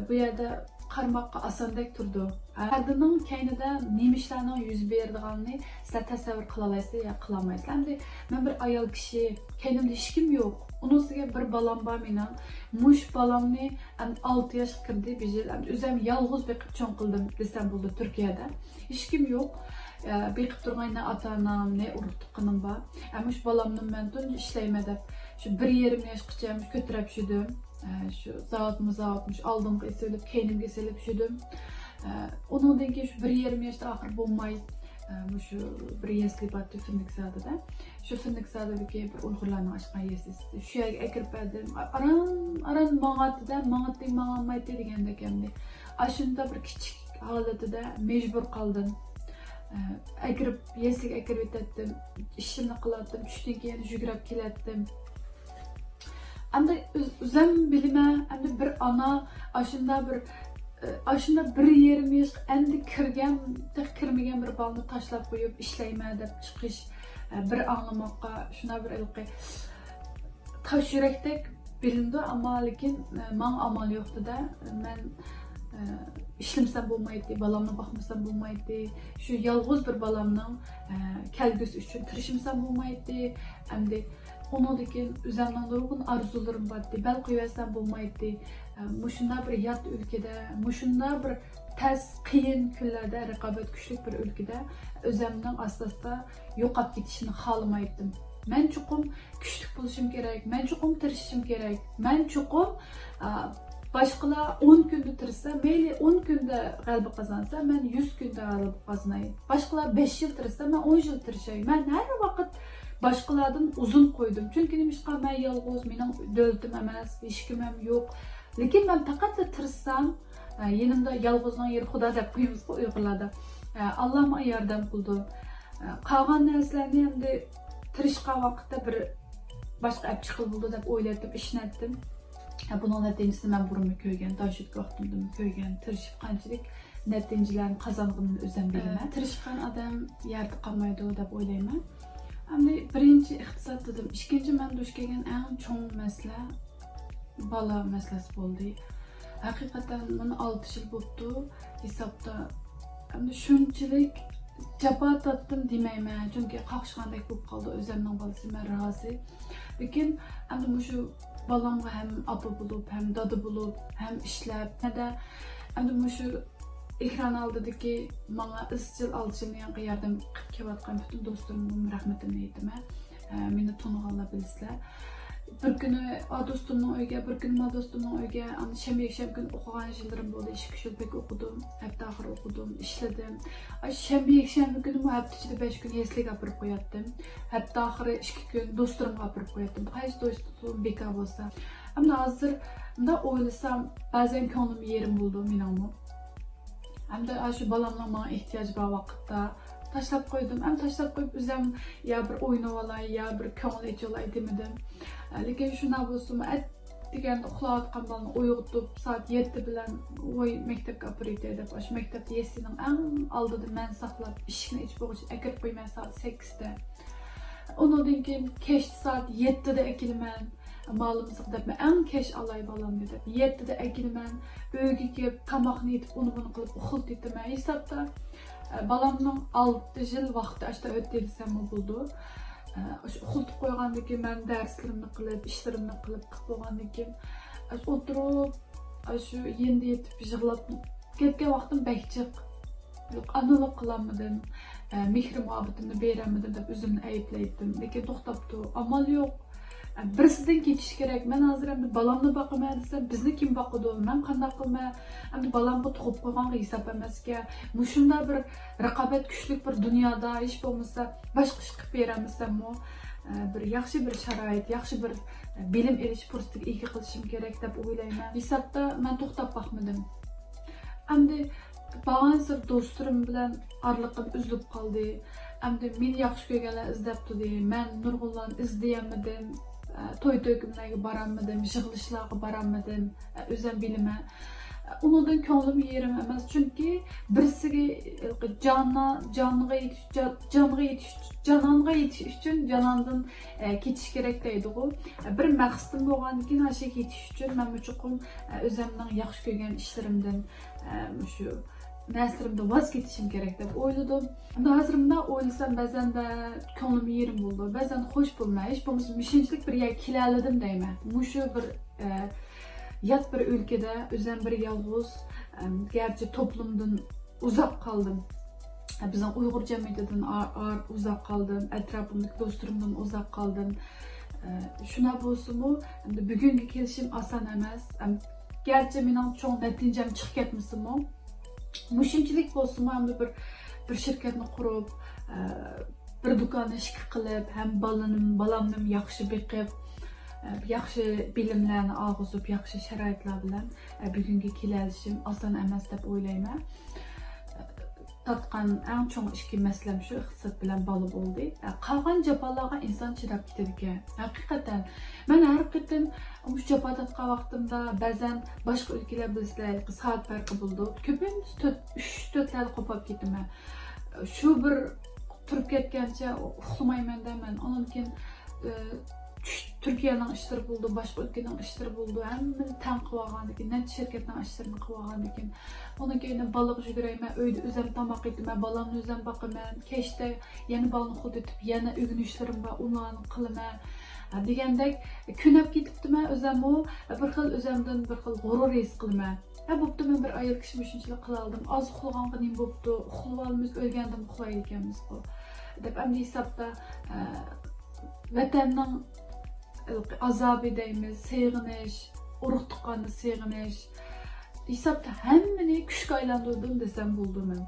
بۇ يەردە قارىماققا ئاساندەك تۇرىدۇ. ھەردىنىڭ كەينىدە نېمە ئىشلارنىڭ يۈز بېرىدىغانلىقىنى سىلەر تەسەۋۋۇر قىلالايسىلەر يا قىلالمايسىلەر. ئەمدى مەن بىر ئايال كىشى، كەينىمدە ھېچكىم يوق. ئۇنىڭ ئۈستىگە بىر بالام بار مېنىڭ. مۇشۇ بالامنى ئەمدى ئالتە ياشقا كىردى بىر يىل. ئەمدى ئۆزۈم يالغۇز بېقىپ چوڭ قىلدىم دېسەم بولىدۇ تۈركىيەدە. ھېچكىم يوق. ئە، بېقىپ تۇرغان نە ئاتا-ئانام، نە ئۇرۇق-تۇغقىنىم بار. ئە، مۇشۇ بالامنى مەن تۇنجى ئىشلەيمەن دەپ، شۇ بىر يېرىم ياشقىچە مۇشۇ كۆتۈرۈپ يۈردۈم. ئە، شۇ زاۋۇتمۇ زاۋۇت، مۇشۇ ئالدىمغا ئېسىۋېلىپ، كەينىمگە ئېسىۋېلىپ يۈردۈم. ئە، ئۇنىڭدىن كېيىن شۇ بىر يېرىم ياشتا ئاخىر بولماي، ئە، مۇشۇ بىر يەسلى بارتى فىندىكزادىدا. شۇ فىندىكزادىدىكى بىر ئۇيغۇرلارنىڭ ئاچقان يەسلىسى. شۇ يەرگە ئەكىرىپ بەردىم. ئا-، ئاران، ئاران ماڭاتتى-دە، ماڭاتتى، ماڭالمايتتى دېگەندەك ئەمدى. ئاشۇنداق بىر كىچىك ھالىتىدە مەجبۇر قالدىم. ئە، ئەكىرىپ، يەسلىگە ئەكىرىۋېتەتتىم. ئىشىمنى قىلاتتىم. چۈشتىن كېيىن يۈگۈرۈپ كېلەتتىم. ئەمدى ئۆز-، ئۆزەم بىلىمەن، ئەمدى بىر ئانا ئاشۇنداق بىر، ئە، ئاشۇنداق بىر يېرىم ياشقا ئەمدى كىرگەن، تېخى كىرمىگەن بىر بالىنى تاشلاپ قويۇپ ئىشلەيمەن دەپ چىقىش، ئە، بىر ئاڭلىماققا شۇنداق بىر ھېلىقى تاش يۈرەكتەك بىلىنىدۇ، ئەمما لېكىن، ئە، ماڭا ئامال يوقتى-دە. مەن، ئە، ئىشلىمىسەم بولمايتتى، بالامنى باقمىسام بولمايتتى. شۇ يالغۇز بىر بالامنىڭ، ئە، كەلگۈسى ئۈچۈن تىرىشمىسام بولمايتتى. ئەمدى ئۇنىڭدىن كېيىن ئۆزۈمنىڭ نۇرغۇن ئارزۇلىرىم بارتتى، بەل قويۇۋەتسەم بولمايتتى. ئە، مۇشۇنداق بىر يات ئۆلكىدە، مۇشۇنداق بىر تەس، قىيىن كۈنلەردە، رىقابەت كۈچلۈك بىر ئۆلكىدە ئۆزۈمنىڭ ئاستا-ئاستا يوقاپ كېتىشىنى خالىمايتتىم. مەن چوقۇم كۈچلۈك بولۇشۇم كېرەك، مەن چوقۇم تىرىشىشىم كېرەك، مەن چوقۇم، ئا، باشقىلار ئون كۈندە تىرىشسا، مەيلى ئون كۈندە غەلىبە قازانسا، مەن يۈز كۈندە غەلىبە قازىناي. باشقىلار بەش يىل تىرىشسا، مەن ئون يىل تىرىشاي. مەن ھەر ۋاقىت باشقىلاردىن ئۇزۇن قويدۇم. چۈنكى نېمىشقا، مەن يالغۇز، مېنىڭ دۆلىتىم ئەمەس، ھېچكىمىم يوق. لېكىن مەن پەقەتلا تىرىشسام، ئە، يېنىمدا يالغۇزنىڭ يېرى خۇدا دەپ قويىمىزغۇ ئۇيغۇرلاردا. ئە، ئاللا ماڭا ياردەم قىلىدۇ. ئە، قالغان نەرسىلەرنى ئەمدى تىرىشقان ۋاقىتتا بىر باشقا ئەپ چىققىلى بولىدۇ دەپ ئويلايتتىم، ئىشىنەتتىم. ئە، بۇنىڭ نەتىجىسىنى مەن بۇرۇنمۇ كۆرگەن، تاشيۈرتكى ۋاقتىمدىمۇ كۆرگەن، تىرىشىپ قانچىلىك نەتىجىلەرنى قازانغىنىنى ئۆزۈم بىلىمەن. ئە، تىرىشقان ئادەم يەردە قالمايدۇ دەپ ئويلايمەن. ئەمدى بىرىنچى ئىقتىساد دېدىم. ئىككىنچى مەن دۇچ كەلگەن ئەڭ چوڭ مەسىلە بالا مەسىلىسى بولدى. ھەقىقەتەن مانا ئالتە يىل بوپتۇ ھېسابتا. ئەمدى شۇنچىلىك جاپا تارتتىم دېمەيمەن، چۈنكى قاقشىغاندەك بولۇپ قالدى ئۆزۈمنىڭ بالىسى، مەن رازى. لېكىن ئەمدى مۇشۇ بالامغا ھەم ئاپا بولۇپ، ھەم دادا بولۇپ، ھەم ئىشلەپ، ھەدە ئەمدى مۇشۇ ئېكران ئالدىدىكى ماڭا ئىزچىل ئالتە يىلدىن يانغا ياردەم قىلىپ كېلىۋاتقان پۈتۈن دوستلىرىمغىمۇ رەھمىتىمنى ئېيتىمەن. ئە، مېنى تونۇغانلار بىلىسىلەر. بىر كۈنى ئا دوستۇمنىڭ ئۆيىگە، بىر كۈنى ما دوستۇمنىڭ ئۆيىگە، ئاندىن شەنبە، يەكشەنبە كۈنى ئوقۇغان يىللىرىم بولدى. ئىككى، ئۈچ يىل بەك ئوقۇدۇم، ھەپتە ئاخىرى ئوقۇدۇم، ئىشلىدىم. ئاشۇ شەنبە، يەكشەنبە كۈنىمۇ ھەپتە ئىچىدە بەش كۈن يەسلىگە ئاپىرىپ قوياتتىم. ھەپتە ئاخىرى ئىككى كۈن دوستلىرىمغا ئاپىرىپ قوياتتىم. قايسى دوستۇم بىكار بولسا. ئەمدى ھازىر مۇنداق ئويلىسام، بەزەن كۆڭلۈم يېرىم بولىدۇ مېنىڭمۇ. ئەمدى ئاشۇ بالامنىڭ ماڭا ئېھتىياجى بار ۋاقىتتا تاشلاپ قويدۇم. ئەمدى تاشلاپ قويۇپ، ئۆزۈم يا بىر ئوينىۋالاي، يا بىر كۆڭۈل ئېچىۋالاي دېمىدىم. لېكىن شۇنداق بولسىمۇ، ئەتىگەندە ئۇخلاۋاتقان بالىنى ئويغىتىپ، سائەت يەتتە بىلەن، ۋاي، مەكتەپكە ئاپىرىۋېتەي دەپ، ئاشۇ مەكتەپتە يەسلىنىڭ ئەڭ ئالدىدا مەن ساقلاپ، ئىشىكنى ئېچىپ بولغۇچە ئەكىرىپ قويىمەن سائەت سەككىزدە. ئۇنىڭدىن كېيىن كەچتە سائەت يەتتىدە ئەكېلىمەن. مالىمسىق دەپ، مەن ئەڭ كەچ ئالاي بالامنى دەپ، يەتتىدە ئەكېلىمەن. ئۆيگە كېلىپ، تاماقنى يېتىپ، ئۇنى بۇنى قىلىپ ئۇخلىتىۋېتىمەن. ھېسابتا، ئە، بالامنىڭ ئالتە يىل ۋاقتى ئاشتا ئۆتتى دېسەممۇ بولىدۇ. ئە، ئاشۇ ئۇخلىتىپ قويغاندىن كېيىن مەن دەرسلىرىمنى قىلىپ، ئىشلىرىمنى قىلىپ، قىلىپ بولغاندىن كېيىن، ئاشۇ ئولتۇرۇپ، ئاشۇ يېنىدا يېتىپ يىغلاپ كەتكەن ۋاقتىم بەك جىق. يوق، ئانىلىق قىلالمىدىم. ئە، مېھرى مۇھەببىتىمنى بېرەلمىدىم دەپ ئۆزۈمنى ئەيىبلەيتتىم. لېكىن توختاپ تۇر، ئامال يوق. ئە، بىرسىدىن كېتىش كېرەك. مەن ھازىر ئەمدى بالامنى باقىمەن دېسەم، بىزنى كىم باقىدۇ؟ مەن قانداق قىلىمەن؟ ئەمدى بالامغا تۇغۇپ قويغانغا ھېساب ئەمەسكەن. مۇشۇنداق بىر رىقابەت كۈچلۈك بىر دۇنيادا ھېچ بولمىسا باشقا ئىش قىلىپ بېرەلمىسەممۇ، ئە، بىر ياخشى بىر شارائىت، ياخشى بىر، ئە، بىلىم ئېلىش پۇرسىتىگە ئىگە قىلىشىم كېرەك دەپ ئويلايمەن. ھېسابتا مەن توختاپ باقمىدىم. ئەمدى بارغانسېرى دوستلىرىم بىلەن ئارىلىقىم ئۈزۈلۈپ قالدى. ئەمدى مېنى ياخشى كۆرگەنلەر ئىزدەپ تۇردى. مەن نۇرغۇنلارنى ئىزدىيەلمىدىم. ئە، توي تۆكۈنلەرگە بارالمىدىم، يىغىلىشلارغا بارالمىدىم. ئە، ئۆزۈم بىلىمەن. ئە، ئۇنىڭدىن كۆڭلۈم يېرىم ئەمەس، چۈنكى بىرسىگە، ئە، جانا-، جانغا يېتىش، جا-، جانغا يېتىش، جانانغا يېتىش ئۈچۈن جاناندىن، ئە، كېتىش كېرەك دەيدىغۇ. ئە، بىر مەقسىتىم بولغاندىن كېيىن، ئاشۇ يېتىش ئۈچۈن مەنمۇ چوقۇم، ئە، ئۆزۈمنىڭ ياخشى كۆرگەن ئىشلىرىمدىن، ئە، مۇشۇ نەرسىلىرىمدىن ۋاز كېچىشىم كېرەك دەپ ئويلىدىم. ئەمدى ھازىر مۇنداق ئويلىسام، بەزەندە كۆڭلۈم يېرىم بولىدۇ، بەزەن خوش بولىمەن. ھېچ بولمىسا مۇشۇنچىلىك بىر يەرگە كېلەلىدىم دەيمەن. مۇشۇ بىر، ئە، يات بىر ئۆلكىدە ئۆزۈم بىر يالغۇز، ئەم، گەرچە توپلۇمدىن ئۇزاق قالدىم. ئە، بىزنىڭ ئۇيغۇر جەمئىيىتىدىن ئا-، ئا-، ئۇزاق قالدىم، ئەتراپىمدىكى دوستلىرىمدىن ئۇزاق قالدىم. ئە، شۇنداق بولسىمۇ، ئەمدى بۈگۈنگە كېلىشىم ئاسان ئەمەس. ئەم، گەرچە مېنىڭ چوڭ نەتىجەم چىقىپ كەتمىسىمۇ، مۇشۇنچىلىك بولسىمۇ، ئەمدى بىر، بىر شىركەتنى قۇرۇپ، ئە، بىر دۇكاننى ئىشقا قىلىپ، ھەم بالىنىم-، بالامنىمۇ ياخشى بېقىپ، ئە، ياخشى بىلىملەرنى ئالغۇزۇپ، ياخشى شارائىتلار بىلەن، ئە، بۈگۈنگە كېلەلىشىم ئاسان ئەمەس دەپ ئويلايمەن. تارتقان ئەڭ چوڭ ئىككى مەسىلەم شۇ ئىقتىساد بىلەن بالا بولدى. قالغان جاپالارغا ئىنسان چىداپ كېتىدىكەن. ھەقىقەتەن، مەن ھەر قېتىم مۇشۇ جاپا تارتقان ۋاقتىمدا بەزەن باشقا ئۆلكىلەر بىلىسىلەر، سائەت پەرقى بولىدۇ. كۆپىنچە تۆت، ئۈچ، تۆتلەردە قوپاپ كېتىمەن. شۇ بىر تۇرۇپ كەتكەنچە ئۇخلىمايمەن دەيمەن. ئۇنىڭدىن كېيىن، ئى، چۈش-، تۈركىيەنىڭ ئىشلىرى بولىدۇ، باشقا ئۆلكىنىڭ ئىشلىرى بولىدۇ. ھەممىنى تەڭ قىلىۋالغاندىن كېيىن، نەچچە شىركەتنىڭ ئىشلىرىنى قىلىۋالغاندىن كېيىن، ئۇنىڭ كەينىدىن بالىغا يۈگۈرەيمەن، ئۆيدە ئۆزۈم تاماق ئېتىمەن، بالامنى ئۆزۈم باقىمەن، كەچتە يەنە بالىنى ئۇخلىتىپ، يەنە ئۆگىنىشلىرىم بار، ئۇلارنى قىلىمەن. ھە، دېگەندەك، كۆنۈپ كېتىپتىمەن ئۆزۈممۇ، بىر خىل ئۆزۈمدىن بىر خىل غۇرۇر ھېس قىلىمەن. ھە، بوپتۇ، مەن بىر ئايال كىشىمۇ شۇنچىلىك قىلالىدىم، ئاز ئۇخلىغانغا نېمە بوپتۇ، ئۇخلىۋالىمىز، ئۆلگەندىمۇ ئۇخلايدىكەنمىزغۇ، دەپ ئەمدى ھېسابتا، ئە، ۋەتەننىڭ ئازابى دەيمىز، سېغىنىش، ئۇرۇق تۇغقاننى سېغىنىش. ھېسابتا ھەممىنى كۈچكە ئايلاندۇردۇم دېسەم بولىدۇ مەن.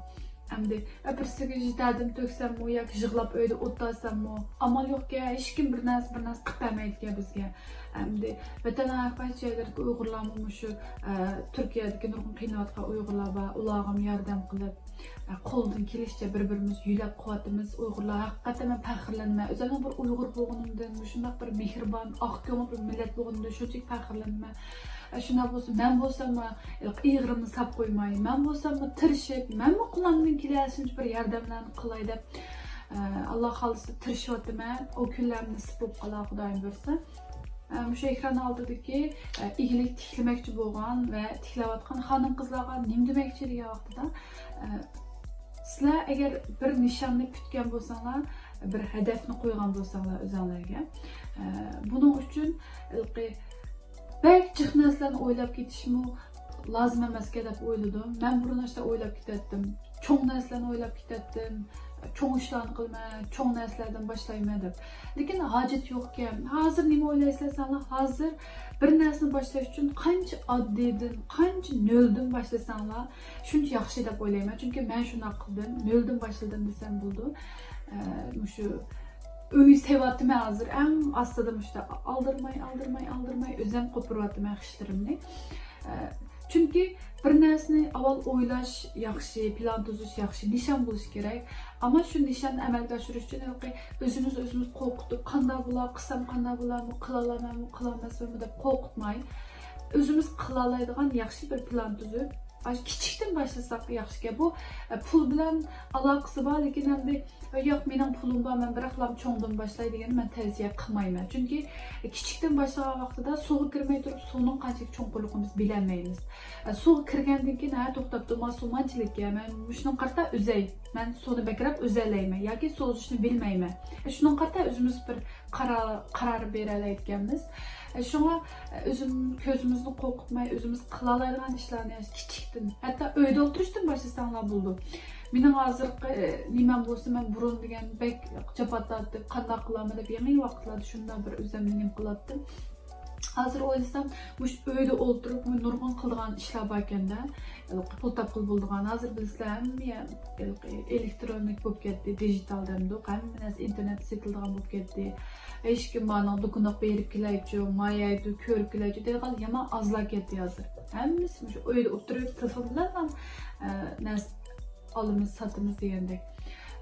ئەمدى، ئە، بىرسىگە دەردىم تۆكسەممۇ ياكى يىغلاپ ئۆيدە ئولتۇرساممۇ، ئامال يوقكەن، ھېچكىم بىر نەرسە، بىر نەرسە قىلىپ بەرمەيدىكەن بىزگە. ئەمدى ۋەتەننىڭ ھەر قايسى جايلىرىدىكى ئۇيغۇرلارمۇ مۇشۇ، ئە، تۈركىيەدىكى نۇرغۇن قىينىلىۋاتقان ئۇيغۇرلار بار، ئۇلارغىمۇ ياردەم قىلىپ، قولدىن كېلىشىچە بىر-بىرىمىزنى يۆلەپ قۇۋۋاتىمىز. ئۇيغۇرلار ھەقىقەتەن مەن پەخىرلىنىمەن. ئۆزۈمنىڭ بىر ئۇيغۇر بولغىنىمدىن، مۇشۇنداق بىر مېھرىبان، ئاق كۆڭۈل بىر مىللەت بولغىنىمدىن شۇنچىلىك پەخىرلىنىمەن. شۇنداق بولسا، مەن بولساممۇ ئىغرىمنى ساپ قويماي، مەن بولساممۇ تىرىشىپ، مەنمۇ قولۇمدىن كېلىشىچە بىر ياردەملەرنى قىلاي دەپ، ئاللا خالىسا تىرىشىۋاتىمەن. ئۇ كۈنلەرمۇ نېسىپ بولۇپ قالار، خۇدايىم بۇيرۇسا. ئە، مۇشۇ ئېكران ئالدىدىكى، ئە، ئىگىلىك تىكلىمەكچى بولغان ۋە تىكلەۋاتقان خانىم-قىزلارغا نېمە دېمەكچى دېگەن ۋاقتىدا، ئە، سىلەر ئەگەر بىر نىشاننى كۈتكەن بولساڭلار، بىر ھەدەپنى قويغان بولساڭلار ئۆزۈڭلارغا، ئە، بۇنىڭ ئۈچۈن ھېلىقى بەك جىق نەرسىلەرنى ئويلاپ كېتىشمۇ لازىم ئەمەسكەن دەپ ئويلىدىم. مەن بۇرۇن ئاشۇنداق ئويلاپ كېتەتتىم. چوڭ نەرسىلەرنى ئويلاپ كېتەتتىم. چوڭ ئىشلارنى قىلىمەن، چوڭ نەرسىلەردىن باشلايمەن دەپ. لېكىن ھاجەت يوقكەن. ھازىر نېمە ئويلايسىلەر دېسەڭلار، ھازىر بىر نەرسىنى باشلاش ئۈچۈن قانچە ئاددىيدىن، قانچە نۆلدىن باشلىساڭلار، شۇنچە ياخشى دەپ ئويلايمەن. چۈنكى مەن شۇنداق قىلدىم. نۆلدىن باشلىدىم دېسەم بولىدۇ. ئە، مۇشۇ ئۆي سېلىۋاتىمەن ھازىر. ئەڭ ئاستىدا مۇشۇنداق ئالدىرىماي، ئالدىرىماي، ئالدىرىماي ئۆزۈم قوپۇرۇۋاتىمەن خىشلىرىمنى. ئە، چۈنكى بىر نەرسىنى ئاۋۋال ئويلاش ياخشى، پىلان تۈزۈش ياخشى، نىشان بولۇشى كېرەك. ئەمما شۇ نىشاننى ئەمەلگە ئاشۇرۇش ئۈچۈن ھېلىقى ئۆزىمىز ئۆزىمىز قورقۇتۇپ، قانداق بولا، قىلسام قانداق بولامۇ، قىلالامەنمۇ، قىلالماسمەنمۇ دەپ قورقۇتماي، ئۆزىمىز قىلالايدىغان ياخشى بىر پىلان تۈزۈپ، ئاشۇ كىچىكتىن باشلىساق ياخشىكەن. بۇ، ئە، پۇل بىلەن ئالاقىسى بار، لېكىن ئەمدى، «ياق، مېنىڭ پۇلۇم بار، مەن بىراقلا چوڭدىن باشلاي» دېگەننى مەن تەۋسىيە قىلمايمەن. چۈنكى كىچىكتىن باشلىغان ۋاقتىدا سۇغا كىرمەي تۇرۇپ، سۇنىڭ قانچىلىك چوڭقۇرلۇقىنى بىز بىلەلمەيمىز. ئە، سۇغا كىرگەندىن كېيىن، «ھە، توختاپتۇ، ما سۇ مانچىلىككەن، مەن مۇشۇنىڭغا قارىتا ئۈزەي، مەن سۇنى بەكرەك ئۈزەلەيمەن ياكى سۇ ئۈزۈشنى بىلمەيمەن.» ئە، شۇنىڭغا قارىتا ئۆزىمىز بىر قارار، قارار بېرەلەيدىكەنمىز. ئە، شۇڭا، ئە، ئۆزۈم كۆزىمىزنى قورقۇتماي، ئۆزىمىز قىلالايدىغان ئىشلارنى كىچىكتىن، ھەتتا ئۆيدە ئولتۇرۇشتىن باشلىساڭلار بولىدۇ. مېنىڭ ھازىرقى، ئە، نېمەم بولسا، مەن بۇرۇن دېگەن بەك جاپا تارتىپ، قانداق قىلارمەن دەپ يېڭى ۋاقىتلاردا شۇنداق بىر ئۆزۈمنى نېمە قىلاتتىم. ھازىر ئويلىسام، مۇشۇ ئۆيدە ئولتۇرۇپ نۇرغۇن قىلىدىغان ئىشلار باركەندە، پۇل تاپقىلى بولىدىغان. ھازىر بىلىسىلەر، ھەممە يەر ئېلېكترونىك بولۇپ كەتتى، دىجىتال دەمدۇق، ھەممە نەرسە ئىنتېرنېتتا سېتىلىدىغان بولۇپ كەتتى. ھېچكىم مانىڭ دۇكىنىغا بېرىپ كېلەيچۇ، ما يەردە كۆرۈپ كېلەيچۇ دەيدىغان يامان ئازلا كەتتى ھازىر. ھەممىسى مۇشۇ ئۆيدە ئولتۇرۇپ تېلېفون بىلەن، ئە، نەرسە ئالىمىز، ساتىمىز دېگەندەك.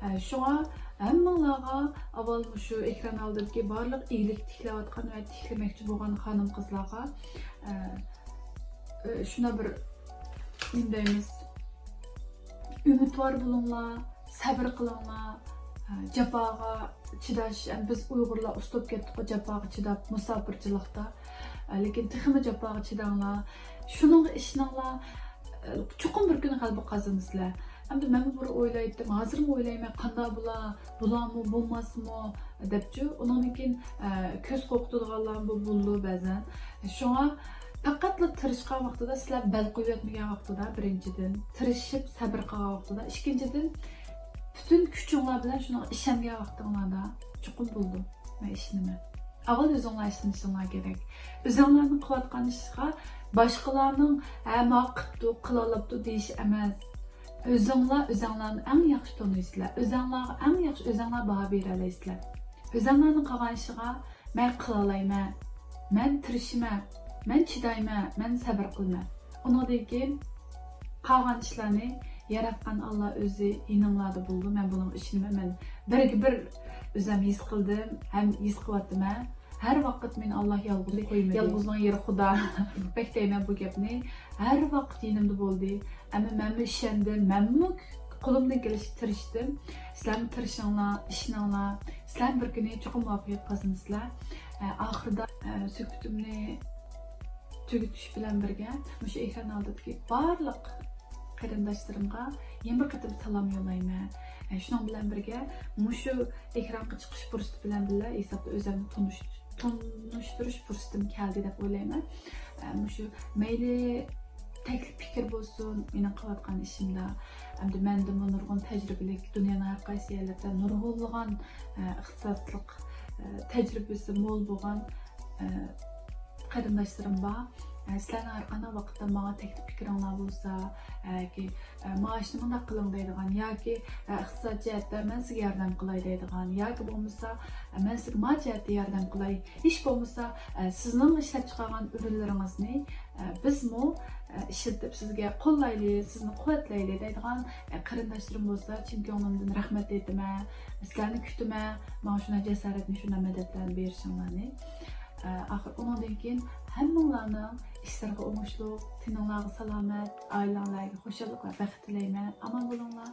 ئە، شۇڭا ھەممىڭلارغا ئاۋۋال مۇشۇ ئېكران ئالدىدىكى بارلىق ئىگىلىك تىكلەۋاتقان ۋە تىكلىمەكچى بولغان خانىم-قىزلارغا، ئە، ئە، شۇنداق بىر، نېمە دەيمىز، ئۈمىدۋار بولۇڭلار، سەۋر قىلىڭلار، ئە، جاپاغا چىداش، ئە، بىز ئۇيغۇرلار ئۇستاپ كەتتۇققۇ جاپاغا چىداپ، مۇساپىرچىلىقتا. ئە، لېكىن تېخىمۇ جاپاغا چىداڭلار. شۇنىڭغا ئىشىنىڭلار. ئە، چوقۇم بىر كۈنى غەلىبە قازىنىسىلەر. ئەمدى مەنمۇ بۇرۇن ئويلايتتىم، ھازىرمۇ ئويلايمەن، قانداق بولا، بولامۇ، بولماسمۇ دەپچۇ. ئۇنىڭدىن كېيىن، ئە، كۆز قورقۇتىدىغانلارمۇ بولىدۇ بەزەن. شۇڭا پەقەتلا تىرىشقان ۋاقتىدا، سىلەر بەل قويۇۋەتمىگەن ۋاقتىدا، بىرىنچىدىن، تىرىشىپ سەۋر قىلغان ۋاقتىدا، ئىككىنچىدىن، پۈتۈن كۈچۈڭلار بىلەن شۇنىڭغا ئىشەنگەن ۋاقتىڭلاردا چوقۇم بولىدۇ. مەن ئىشىنىمەن. ئاۋۋال ئۆزۈڭلار ئىشىنىشىڭلار كېرەك. ئۆزۈڭلارنىڭ قىلىۋاتقان ئىشىغا باشقىلارنىڭ، «ھە، ما قىپتۇ، قىلالاپتۇ» دېيىش ئەمەس. ئۆزۈڭلار ئۆزۈڭلارنى ئەڭ ياخشى تونۇيسىلەر. ئۆزۈڭلارغا ئەڭ ياخشى ئۆزۈڭلار باھا بېرەلەيسىلەر. ئۆزۈڭلارنىڭ قىلغان ئىشىغا، «مەن قىلالايمەن، مەن تىرىشىمەن، مەن چىدايمەن، مەن سەۋر قىلىمەن.» ئۇنىڭدىن كېيىن قالغان ئىشلارنى ياراتقان ئاللا ئۆزى يېنىڭلاردا بولىدۇ. مەن بۇنىڭغا ئىشىنىمەن. مەن بىرگە بىر ئۆزۈم ھېس قىلدىم ھەم ھېس قىلىۋاتىمەن. ھەر ۋاقىت مېنى ئاللا يالغۇز قويمىدى. يالغۇزنىڭ يېرى خۇدا. بەك دەيمەن بۇ گەپنى. ھەر ۋاقىت يېنىمدا بولدى. ئەمما مەنمۇ ئىشەندىم، مەنمۇ قولۇمدىن كېلىشىچە تىرىشتىم. سىلەرمۇ تىرىشىڭلار، ئىشىنىڭلار. سىلەرمۇ بىر كۈنى چوقۇم مۇۋەپپەقىيەت قازىنىسىلەر. ئە، ئاخىرىدا، ئە، سۆھبىتىمنى تۈگىتىش بىلەن بىرگە، مۇشۇ ئېكران ئالدىدىكى بارلىق قېرىنداشلىرىمغا يەنە بىر قېتىم سالام يوللايمەن. ئە، شۇنىڭ بىلەن بىرگە، مۇشۇ ئېكرانغا چىقىش پۇرسىتى بىلەن بىللە، ھېسابتا ئۆزۈمنى تونۇش-، تونۇشتۇرۇش پۇرسىتىم كەلدى دەپ ئويلايمەن. ئە، مۇشۇ مەيلى تەكلىپ پىكىر بولسۇن، مېنىڭ قىلىۋاتقان ئىشىمدا. ئەمدى مەندىنمۇ نۇرغۇن تەجرىبىلىك، دۇنيانىڭ ھەر قايسى يەرلىرىدە نۇرغۇنلىغان، ئە، ئىختىساسلىق، ئە، تەجرىبىسى مول بولغان، ئە، قېرىنداشلىرىم بار. ئە، سىلەرنىڭ ھەر قانداق ۋاقىتتا ماڭا تەكلىپ پىكرىڭلار بولسا، ئە، ياكى، ئە، مائاشنى مۇنداق قىلىڭ دەيدىغان، ياكى، ئە، ئىقتىساد جەھەتتە مەن سىزگە ياردەم قىلاي دەيدىغان، ياكى بولمىسا، ئە، مەن سىزگە ما جەھەتتە ياردەم قىلاي، ھېچ بولمىسا، ئە، سىزنىڭ ئىشلەپچىقارغان ئۈنۈملىرىڭىزنى، ئە، بىزمۇ، ئە، ئىشلىتىپ سىزگە قوللايلى، سىزنى قۇۋۋەتلەيلى دەيدىغان، ئە، قېرىنداشلىرىم بولسا، چىن كۆڭلۈمدىن رەھمەت ئېيتىمەن. سىلەرنى كۈتىمەن، ماڭا شۇنداق جاسارەتنى، شۇنداق مەدەتلەرنى بېرىشىڭلارنى. ئە، ئاخىر ئۇنىڭدىن كېيىن ھەممىڭلارنىڭ ئىشلىرىغا ئوڭۇشلۇق، تېنىڭلارغا سالامەت، ئائىلەڭلارغا خۇشاللىق ۋە بەخت تىلەيمەن. ئامان بولۇڭلار.